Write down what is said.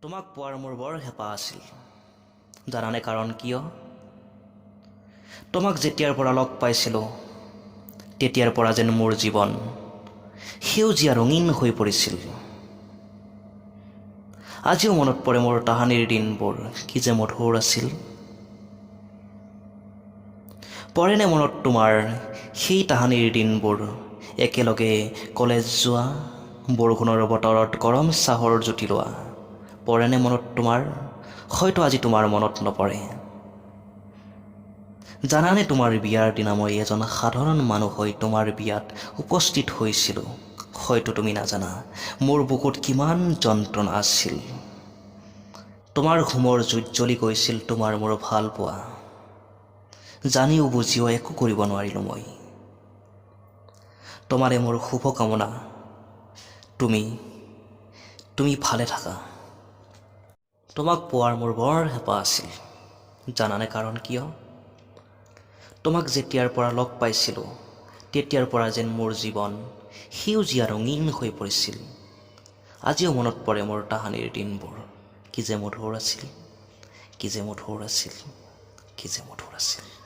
তোমাক পোৱাৰ মোৰ বৰ হেঁপাহ আছিল। জানানে কাৰণ কিয়? তোমাক যেতিয়াৰ পৰা লগ পাইছিলোঁ, তেতিয়াৰ পৰা যেন মোৰ জীৱন সেউজীয়া ৰঙীন হৈ পৰিছিল। আজিও মনত পৰে মোৰ তাহানিৰ দিনবোৰ, কি যে মধুৰ আছিল। পৰেনে মনত তোমাৰ সেই তাহানিৰ দিনবোৰ? একেলগে কলেজ যোৱা, বৰষুণৰ বতৰত গৰম চাহৰ জুতি লোৱা, পৰেনে মনত তোমাৰ? হয়তো আজি তোমাৰ মনত নপৰে। জানানে, তোমাৰ বিয়াৰ দিনা মই এজন সাধাৰণ মানুহ হৈ তোমাৰ বিয়াত উপস্থিত হৈছিলোঁ। হয়তো তুমি নাজানা মোৰ বুকুত কিমান যন্ত্ৰণা আছিল। তোমাৰ হোমৰ জুইত জ্বলি গৈছিল তোমাৰ মোৰ ভাল পোৱা। জানিও বুজিও একো কৰিব নোৱাৰিলোঁ মই। তোমাৰে মোৰ শুভকামনা, তুমি তুমি ভালে থাকা। তোমাক পোৱাৰ মোৰ বৰ হেঁপাহ আছিল। জানানে কাৰণ কিয়? তোমাক যেতিয়াৰ পৰা লগ পাইছিলোঁ, তেতিয়াৰ পৰা যেন মোৰ জীৱন সেউজীয়া ৰঙীন হৈ পৰিছিল। আজিও মনত পৰে মোৰ তাহানিৰ দিনবোৰ, কি যে মধুৰ আছিল, কি যে মধুৰ আছিল, কি যে মধুৰ আছিল।